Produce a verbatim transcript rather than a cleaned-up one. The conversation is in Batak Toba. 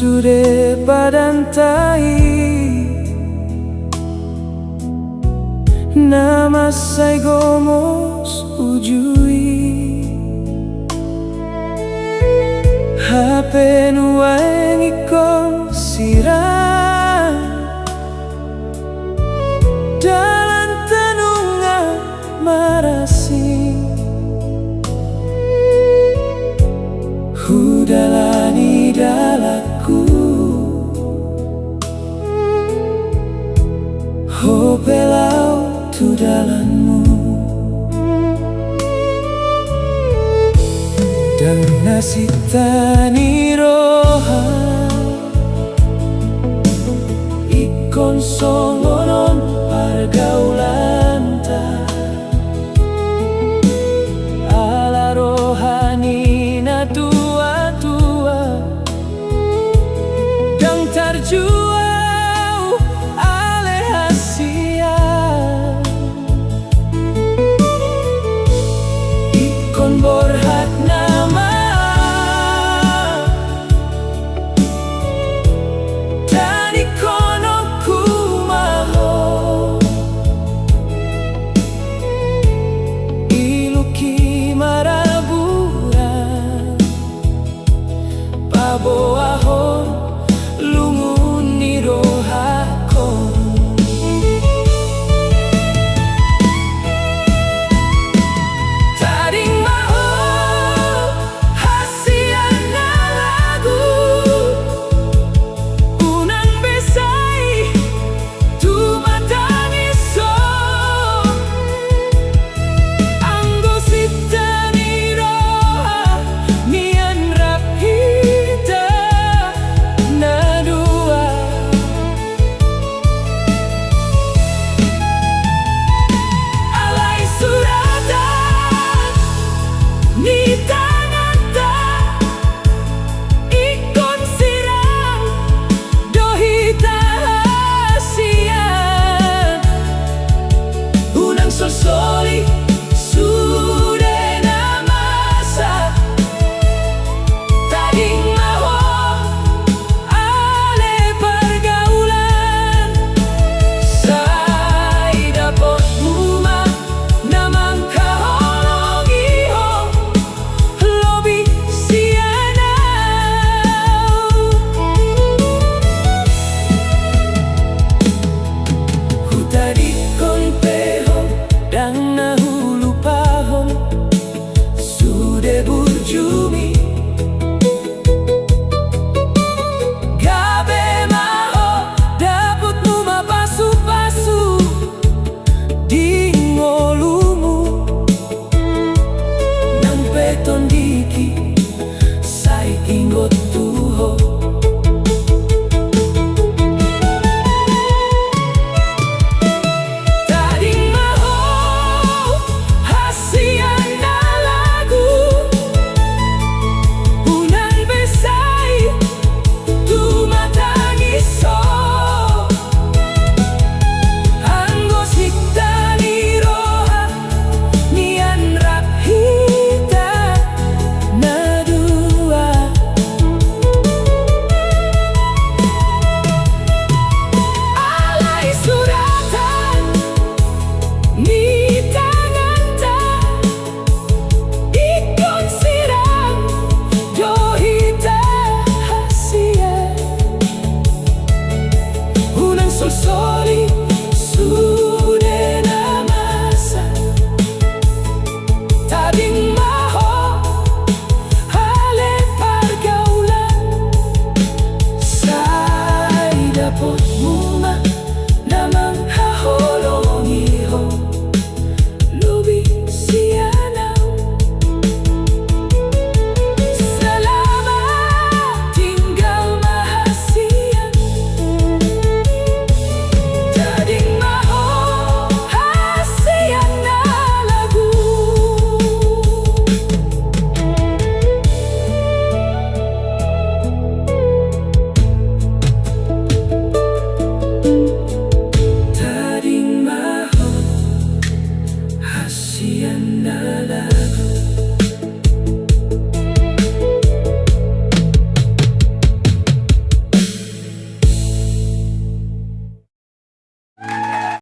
Sude padanta i na mansai gomos uju i. Hape nuaeng ingkon sirang dalanta nunga marasing. Hudalani dalanku, ho pe laho tu dalanmu. Ndang na sinta ni roha ingkon songon on pargaulanta. Ala roha ni natuatua ndang tarjua au ale hasian. Ingkon borhat nama tadingkononku ma ho. Iluk i maraburan paboahon lungun ni rohakon. Tading ma ho hasian na lagu, unang be sai tumatangis ho. Anggo sinta ni roha nian rap hita na dua. Alai suratan ni tanganta ingkon sirang do hita hasian. Unang solsoli sude na masa. Tading ma ho ale pargaulan, sai dapotmu ma na mangkaholongi ho lobi sian au. Hutadingkon pe ho, ndang na hulupahon sude burjumi. Gabe ma ho, dapotmu ma pasupasu di ngolumu. Nang pe tondingki sai ingot tu ho. Tading ma ho hasian na lagu, unang be sai tumatangis ho. Anggo sinta ni roha nian rap hita na dua. Alai suratan ni tanganta ingkon sirang do hita hasian. Unang solsoli sude na masa. Tading ma ho ale pargaulan, sai dapotmu ma na manghaholongi ho lobi sian au. Selamat tinggal ma hasian. Tading ma ho hasian na lagu. Tading ma ho hasian na lagu.